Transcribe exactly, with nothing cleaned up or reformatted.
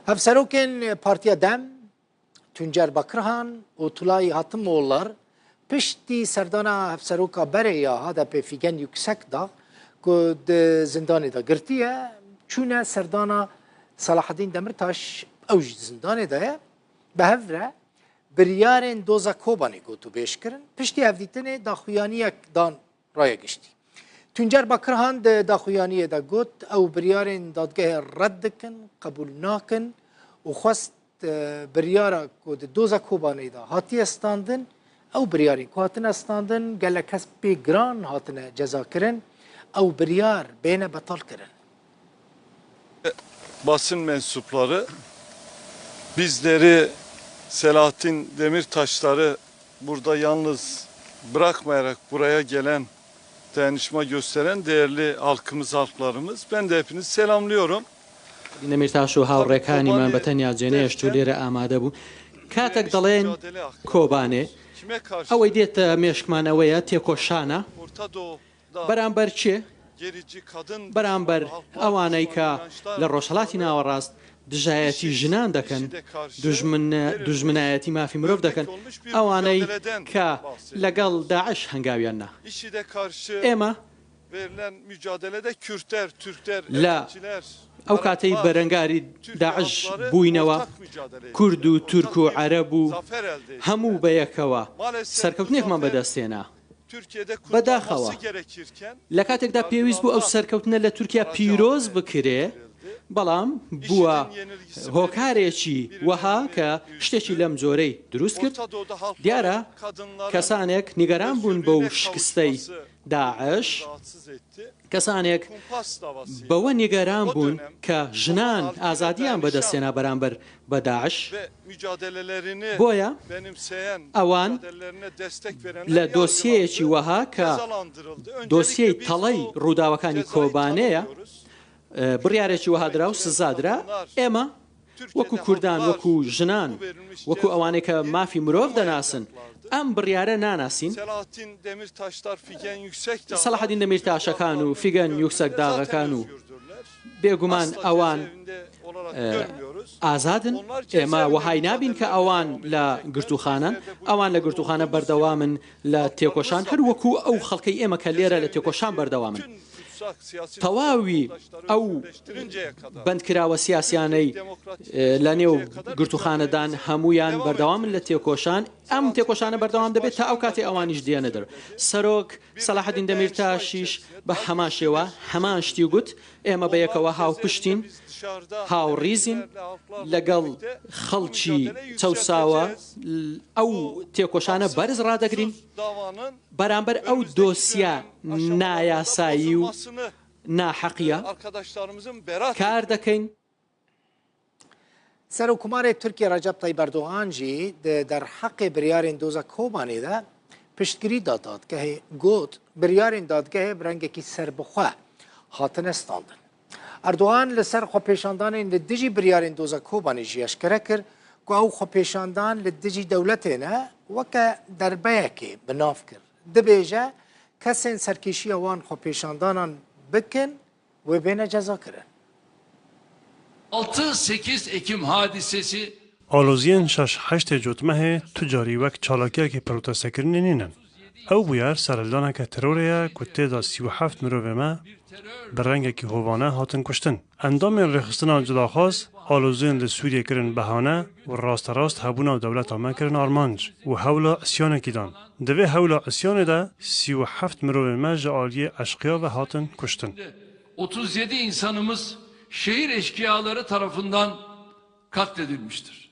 Hevserokên Partiya Dem, Tuncer Bakirhan û Tulay Hatimoğullar piştî serdana hevseroka berê ya H D P Figen Yüksekdağ ku di zindanê de girtiye, çûne serdana Selahaddin Demirtaş, ew jî di zindanê de ye. Bi hev re biryarên doza Kobanê gotûbêj kirin. Piştî hevdîtinê daxuyaniyek dan raya giştî. Tuncer Bakirhan di daxuyaniyê de got, ew biryarên dadgehê red dikin, qebûl nakin û xwest, e, biryara ku di doza Kobanê de hatiye standin, ew biryarên ku hatine standin, gelek kes pê giran hatine cezakirin, ew biryar bêne betalkirin. Basın mensupları bizleri, Selahattin Demirtaşları burada yalnız bırakmayarak buraya gelen, dayanışma gösteren değerli halkımız, halklarımız, ben de hepinizi selamlıyorum. Demîrtaş û هاوڕێکانی من بە تەنیا جێنەهێشت و لێرە ئامادە بوو. کاتێک دەڵێن کۆبانێ، ئەوەی دێتە مێشکمان ئەوەیە تێکۆشانە. بەرامبەر چێ؟ بەرامبەر ئەوانەی کە لە ڕۆژهەڵاتی ناوەڕاست دژایەتی ژنان دەکەن، دوژمنایەتی مافی مرۆڤ دەکەن، ئەوانەی کە لەگەڵ داعش هەنگاویان نا. ئێمە لە ئەو کاتەی بەرەنگاری داعش بووینەوە، کورد و تورک و عەرەب و هەموو بەیەکەوە سەرکەوتنێکمان بەدەستهێنا. بەداخەوە، لە کاتێکدا پێویست بوو ئەو سەرکەوتنە لە تورکیا پیرۆز بکرێ، بەڵام بووە هۆکارێکی وەها کە شتێکی لەم جۆرەی دروست کرد. دیارە کەسانێک نیگەران بوون بەو شکستەی داعش، کەسانێک بەوە نیگەران بوون کە ژنان ئازادیان بەدەستهێنا بەرامبەر بە داعش. بۆیە ئەوان لە دۆسیەیەکی وەها کە دۆسیەی تەڵەی ڕووداوەکانی کۆبانەیە، بڕیارێکی وەها درا و سزا درا. ئێمە وەکو کوردان، وەکو ژنان، وەکو ئەوانەی کە مافی مرۆڤ دەناسن، ئەم بڕیارە ناناسین. سەلاحەدین دەمیرتاشەکان و فیگەن یوکسەک داغەکان و بێگومان ئەوان ئازادن. ئێمە وەهای نابین کە ئەوان لە گرتوخانەن. ئەوان لە گرتوخانە بەردەوامن لە تێکۆشان، هەر وەکو ئەو خەڵکەی ئێمە کە لێرە لە تێکۆشان بەردەوامن. تەواوی ئەو بەندکراوە سیاسیانەی لە نێو گرتوخانەدان هەمویان بەردەوامن لە تێکۆشان. ئەم تێکۆشانە بەردەوام دەبێت تا ئەو کاتێ ئەوانیش دێنە دەر. سەرۆک سەلاحەدین دەمیرتاشیش بە هەمان شێوە هەمان شتی گوت، ئێمە بەیەکەوە هاوپشتین، هاوڕیزین لەگەڵ خەڵکی چەوساوە، ئەو تێکۆشانە بەرز ڕادەگرین، بەرامبەر ئەو دۆسیە نایاسایی و ناحەقیە کار دەکەین. Serokkomarê Tirkiyê Recep Tayyip Erdogan jî di derheqê biryarên doza Kobanê de piştgirî da dadgehê, got, biryarên dadgehê bi rengekî serbixwe hatine standin. Erdogan li ser xwepêşandanên li dijî biryarên doza Kobanê jî eşkere kir ku ew xwepêşandan li dijî dewletê ne, weke derbeyekê bi nav kir. Dibêje, kesên serkêşiya wan xwepêşandanan bikin, wê bêne cezakirin. Altı sekiz Ekim hadisesi Aloziyên şeş heştê Cotmehê tu carî wek çalakiyekî protesekirinê nînin. Ew bûyer serhildaneke terorê ye ku tê de sî û heft mirovê me bi rengekî hovane hatin kuştin. Endamên Rêxistina Cudaxwaz aloziyên li Sûriyê kirin behane û rasterast hebûna dewleta me kirin armanc û hewla isyanekî dan. Di vê hewla isyanê de sî û heft mirovên me ji aliyê eşqiya ve hatin kuştin. otuz yedi insanımız şehir eşkıyaları tarafından katledilmiştir.